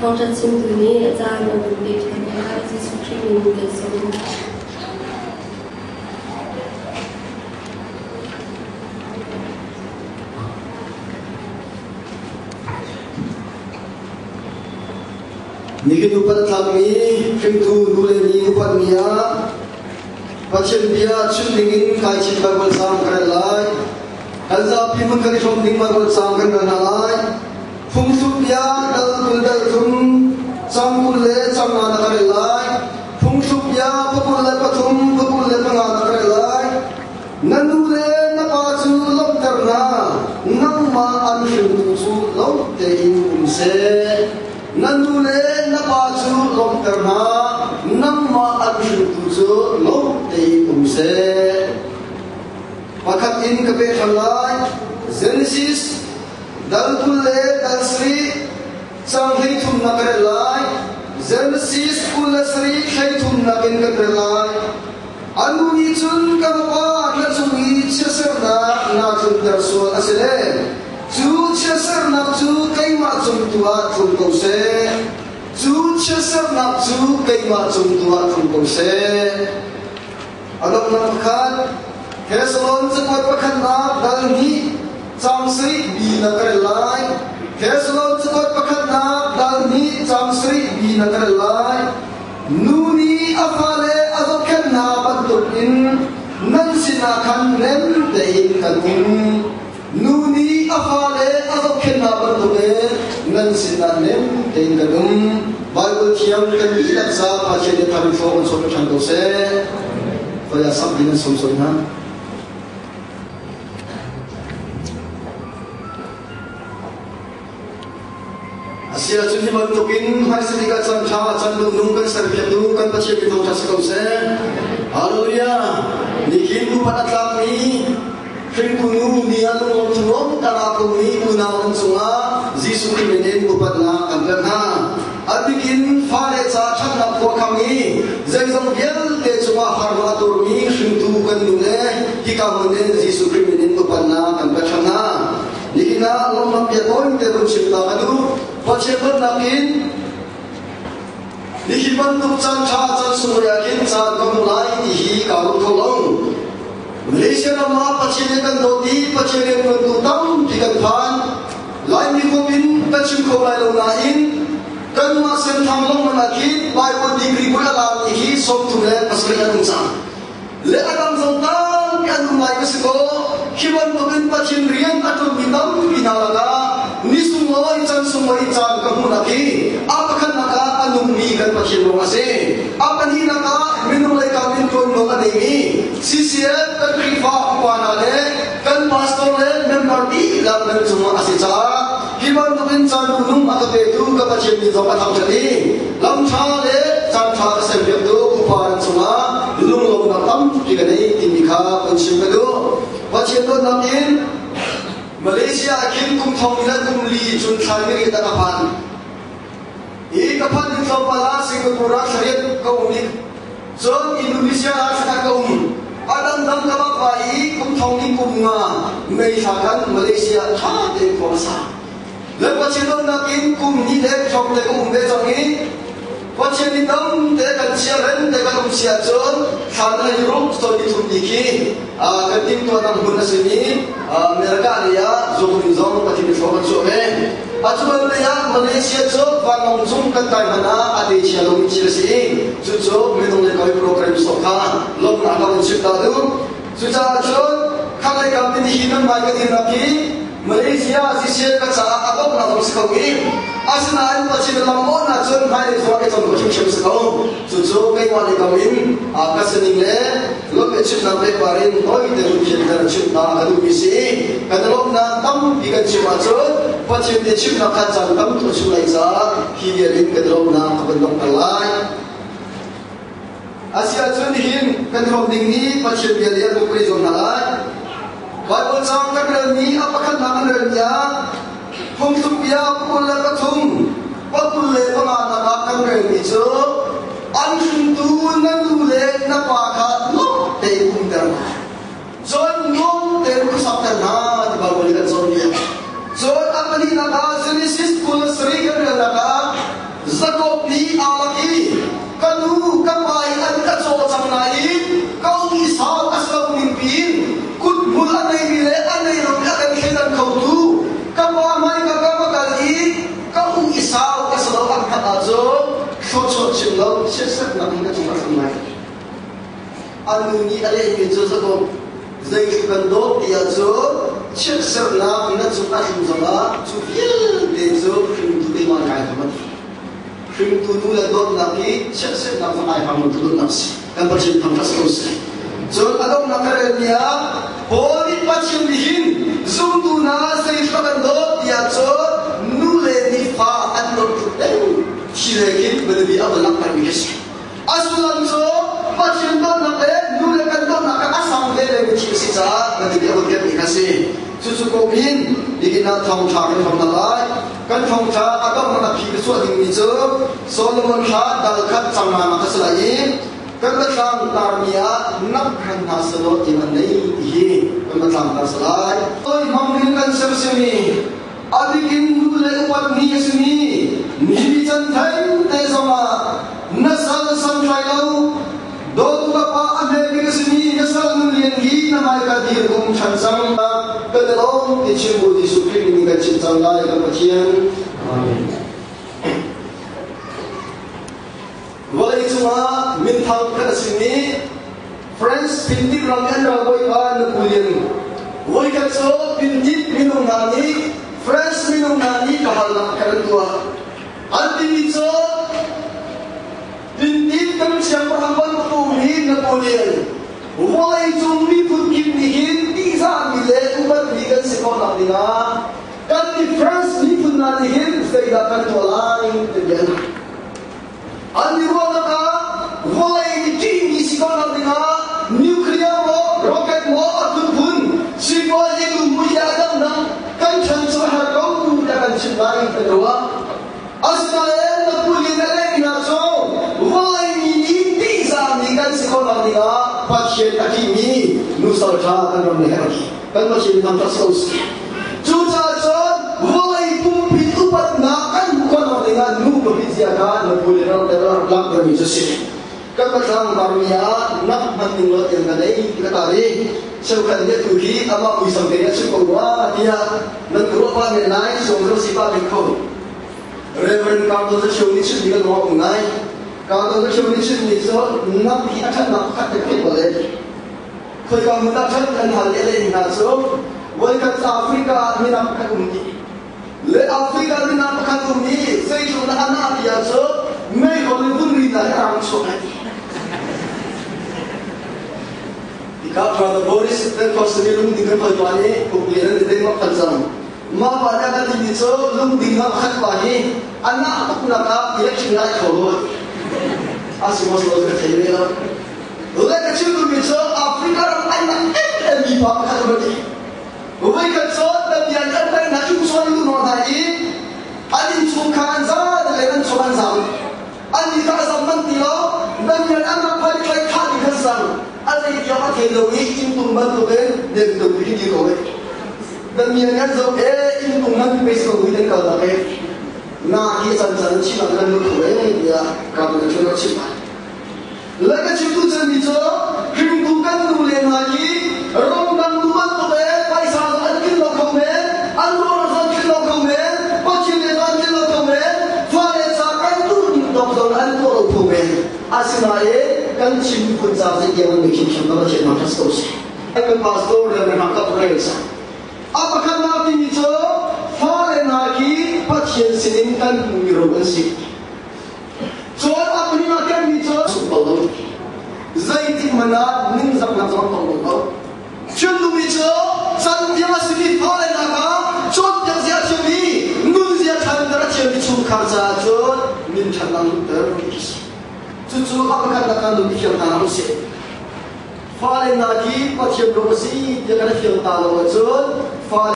Thawngṭha chimtu nih a caan a vun pek ṭhan lai. Jesuh Khrih min in kan sawm. Nihin upat a tlakmi hringtu nu le ni upatmi ah Pathian bia chim dingin kai chin Baibal caang ka rel lai. Kan zapi hmun kan i hrawm ding Baibal caang kan rel hna lai. Phungthluk bia dal 20 dal thum cang 20 le cang nga na ka rel lai. Phungthluk bia pakul le pathum pakul le panga na ka rel lai. Na nu le na pa cu lawmhter hna, nangmah an hringtu cu lawm tein um seh. Na nu le na pa cu lawmhter hna, nangmah an hringtu cu lawm tein um seh. Pakhat in ka peh ṭhan lai. Genesis dal 20 le dal sarih cang 33nak ka rel lai. Genesis 27 33nak in kan rel lai. A nu nih cun ka fapa na cung i chiatsernak naa tlunter sual a si le cu chiatsernak cu keimah cung tu ah tlung ko seh. Cu chiatsernak cu keimah cung tu ah tlung ko seh. A donghnak pakhat Thessalon cakuat pakhatnak dal hnih cang sarih bi na ka rel lai. Thessalon cakuat pakhatnak dal hnih cang sarih bi na ka rel lai. Nu nih a fale a zohkhenh hna bantukin nan sinah khan nem tein kan um. Nu nih a fale a zohkhenh hna bantukin nan sinah nem tein kan um. Baibal thiang kan dihlak ca Pathian nih thar in thlawh kan sawm ṭhan ko seh. Khoi ah sak ding an sawm sawm hna. Asiahcun hi bantukin hmaisa bik ah chan ṭha chan duhnung kan serpiaktu kan Pathian mi thawngṭha si ko seh. Hallelujah! Nihin upat a tlakmi hringtu nu ni ah lunglawm thinglawm tara komi unau nan cungah Jesuh Khrih min in upatnak kan pek hna. A bikin fale ca ṭhatnak khuakhang i zeizong vialte cungah harnak a turmi hringtu kan nu le hika hmun in Jesuh Khrih min in upatnak kan pek ṭhan hna. Nihin ah lawmhnak bia tawi te run chim ta ka duh. Pathian dawtnak in nihin bantuk caan ṭha caan sunglawi ah khin caan ka hmu lai ti hi kaa ruat kho lo. Malaysia ram ah Pathian nih kan dawt i Pathian rianṭuantu tampi kan phan. Laimi kum in ka chim kho lai lo nain kanmah Senthang lawngman ah khin Bible degree pui a lami hi 37 an um cang. Le a dang zong tampi an um lai ka si kaw hi bantukin Pathian rian a ṭuanmi tampi hna lakah ni sunglawi can sunglawi caan ka hmuhnak hi a pakhatnak ah a nungmi kan Pathian ruang a si. A pahnihnak ah minung lei kam in ṭuanvo a neimi CCF kan Khrihfa upa hna le kan pastor le member dihlak nan cungah a si caah hi bantukin caan nung a ka petu ka Pathian min zong a thangṭhat i lam ṭha le caan ṭha ka serpiaktu upa nan cungah lunglawmhnak tampi ka nei timi kha kan chim ka duh. Pathian dawtnak in Malaysia ah khin kum thong le kum li cun thla ni riat ah ka phan. Hi ka phan ding tlawmpal ah Singapore ah thla riat ka um i cun Indonesia ah thla ka um. A dangdang ka va i kum thong ni kum nga May thla khan Malaysia ṭha tein khua ka sa. Le Pathian dawtnak in kum hnih le thong te ka um ve cang i Pathian nih dam te kan chia rem te kan um si ahcun thla na lei ruk cawn ni thum ni khi kan timhtuahnak hmun a simi America lei ah zung zong Pathian nih thlawh kan chuah ve. A cu lei ah Malaysia cu vanlawng cung kan kai hmanh ah a te chia lomi thil a si i cucu minung le koi program sawh kha lawmhnak ka vun chim ta duh. Cucaah cun khatlei kam in hi nan hmai kan dirnak hi Malaysia siseh ka caah a donghnak zong si ko i asinain Pathian lam awhnak cun hmailei zongah ka cam ko hrimhrim si ko. Cucu keimah lei kam in ka sining le lawmh le chimnak pekpar in tawi te run thianter chimhnak ka duhmi si i kan i lawmhnak tampi kan chim ahcun Pathian te chimnak kha caan tam tuk a chim lai caah hi vial in kan i lawmhnak ka van donghter lai. Asiahcun nihin kan hrawm ding ni Pathian bia le an kan zuam hna lai. Bible caang kan relmi a pakhatnak kan relmi ah phungthluk bia 23 45 nak ah kan relmi cu an hringtu na nu le na pa kha nuam tein umter hna. Cun nuam tein khuasakter hna ti Bible nih kan cawnpiak. Cun a pahnihnak ah Genesis 27 kan relnak ah. pakhat ahcun thluachuah chim lo chiatsernak in ka cungah tlung lai. A nu nih a lehmi cu zakom zeitluk kan dawt ti ahcun chiatsernak na cung a tlung zongah cu vialte cu hringtu keimah kai hram a ti. Hringtu nu le dawtnak hi chiatsernak zong ai hram lo tu dawtnak si. Kan Pathian thangṭhat si ko seh. Cun a donghnak ka relmi ah Paul nih Pathian nih hin zumtu hna zeitluk a kan dawt ti ahcun nu le nih fa an dawt tluk deng thi le khin biapi a van langhtermi khi a si. A sullam cu Pathian dawtnak le nu le kan dawtnak kha a sang ve le mi thil a si caah biapi a vun kemmi kha a si. Cucu ko hin nihin ah thawngṭha kan hram hna lai. Kan thawngṭha a donghnak a phi ka chuah dingmi cu Solomon hla dal khat cang nganak a si lai i kan biatlang tarmi ah nak han hna selaw ti man nei ti hi kan biatlang tar si lai. Oi hmang in kan sersiami a bikin nu le upat ni a simi mi can theng te zongah na sal santlai lo dawtu ka pa a hme bik a simi na sal nun lian hi na hmaika dir kum ṭhan cang kan i lawm ti chim bu Jesuh Khrih min kan chim cang lai kan Pathian. Amen. Vawlei cungah minthang kan a simi France Pintit ram i an ralbawipa Napoleon voikhat cu Pintit minung hna nih France minung hna nih biahalnak kan an tuah. An timi cu Pintit kan siangpahrang bantuk hi Napoleon vawlei cung miphun kip nih hin tihzahmi le upatmi kan si khawhnak dingah kan mi France miphun hna nih hin zeidah kan tuah lai ti bia an hal. An i ruahnak ah vawlei nih ṭihmi si ko nak dingah nuclear maw rocket maw a phunphun sipuazi lungmui le a dangdang kan chan cu a har ko tiah kan chim lai kan ruah. Asinain na pulin a lehmi hna cu vawlei mi nih ṭihzahmi kan si ko nak dingah Pathian a ṭihmi nusal ṭha kan ram le herh kan Pathian thangṭhat si ko sih. Cucaah cun vawlei pumpi upatnak kan hmuh khawhnak dingah nu biapit zia kha na pu le ram le langhtermi cu si. Kan patlang barmi ah nak hman ning lo tiang ka nei ti ka tar i cheukhat nih atu hi amah muisam te nih a chim ko rua tiah nan ka ruah pa men lai sawm ro si pa men kho. Reverend Cardo Zacho nih chimmi kan ruah um ngai. Cardo Zacho nih chimmi cu nak hi a ṭhatnak pakhat te theih bal Khoika hmun ah ṭhat an hal le hna cu voikhat Africa ah minak pakhat um dih. Le Africa minak pakhat um i zeitluk dah a nah ti ahcun meihol in vun ri hna hi a rang chuak ai. Tikah Brother Boris Petrosini lungding kan khoi pa nih ukli an ti mak kan cang. Mah pa nih a kan timi cu lungding nga pakhat pa hi a nah tuknak ah election lai kho lo. A si maw si lo ka thei ve lo. Le ka chim duhmi cu Africa ram an nak em mi pa pakhat a ti. Voikhat cu Damian an peng hna inn chuan lu nawl hna i an inn chung kha an za le an chung an zam. An ni kha a zam man ti lo. Damian an rak phai thlai khah ding khan sang. A zei tiang a thei lo i inn tung bantukin nem tung hi ti ko e. Damian an zoh e inn tung man pe so hui an kal dak e. Na hi chan chan chim ah kan lut kho e tiah ka tu na chim chim. Le ka chimtu cemmi cu hringtu kan nu le hna hi ramdang nu bantuk e paisa zong an tlin lo kho men, an ruang zong tlin lo kho men, Pathian le an tlin lo kho men, fale ca kan duh ning dok zong an tuah lo kho men. Asinain kan Chin miphun ca zei tiang an hrimhrim ka Pathian thangṭhat ko seh. Kan pastor le na ka praise. A pakhatnak timi cu fale hna khi Pathian sinin kan hmuhmi ro an si. Cun a pahnih ah kenmi cu sung bal lo. Zeitik hmanh ah ningzaknak zong tong bal lo. Chim duhmi cu cantiang a simi fale hna kha cawnpiak zia a thiam i nunzia ṭhanter a thiammi chungkhar caah cun min ṭhatnak luhter ti si. Cucu a pakhatnak kan nun i fiang hna hlah usih. Fale hna khi Pathian ro a si tiah kan i fiang ta lo ahcun fale.